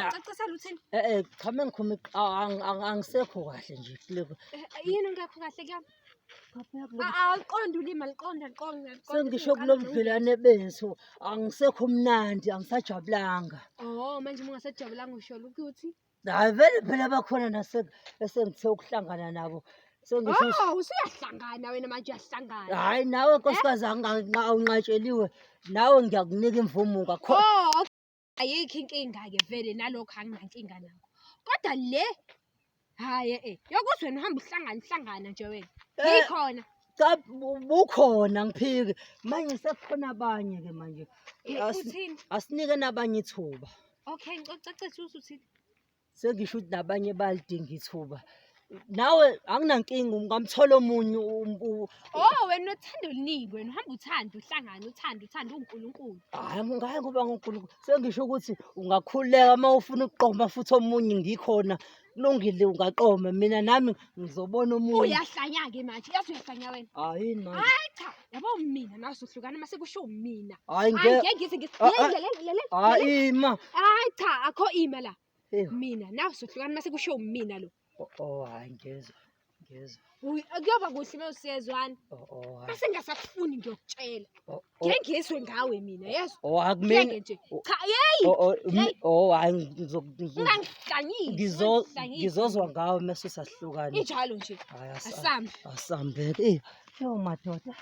Awucacisela uthini? Eh eh cha mengikhuluma angisekho kahle nje kule. Yini ongekho kahle kuyona? Awuqonda ulimi aliqonda aliqonda. Sengisho kulo budlelwane bethu angisekho mnandi angisajabulanga. Oh manje uma ungasajabulanga usho ukuthi Hayi vele phela bakhona nase esengithe ukuhlangana nabo. Sengisho Oh usuyahlangana wena manje uyahlangana. Hayi nawe nkosikazi awunqatsheliwe nawe ngiyakunika imvumo ngakho. Oh ayikho inkinga-ke vele nalokho anginankinga nakho. Kodwa le hhayi eh yokuthi wena uhamba uhlangana uhlangana nje wena. Eh, Ngikhona. Cha bukhona ngiphiki. Manje sekukhona abanye ke manje. Uthini? Asinike nabanye ithuba. Okay, ngicela ucacise ukuthi uthini. Sengisho ukuthi nabanye bayalidinga ithuba. Nawe anginankinga ungamthola omunye Oh wena uthanda oluningi wena uhamba uthanda uhlangana uthanda uthanda uNkulunkulu. Hayi ngaye ngoba nguNkulunkulu. Sengisho ukuthi ungakhululeka uma ufuna ukuqoma futhi omunye ngikhona. Kulungile ungaqoma mina nami ngizobona omunye. Uyahlanya-ke manje yazi uyahlanya wena. Hayi yini manje? Hayi cha yabo mina nawe sohlukana mase kusho mina. Hayi ngeke. Angeke ngize ngithi Ah, ah. lalela. Hayi ima. Hayi cha akho ima la. Ewu. Mina nawe sohlukana mase kusho mina lo. Oh, oh hayi ngiyezwa. Ngiyezwa. Kuyoba kuhle uma usiyezwana. Oh, oh hayi. Mase ngingasakufuni ngiyokutshela. Oh, oh. Ngeke ngizwe ngawe mina yezwa. Oh akumina. Ngeke nje. Oh. Cha yeyi Oh, oh, Hey. oh hayi ungangihlanyisi. ungangihlanyisi. ngizozwa ngawe mase sahlukana. Injalo nje. Hayi Asambe. Asambe. Eh, yo madoda.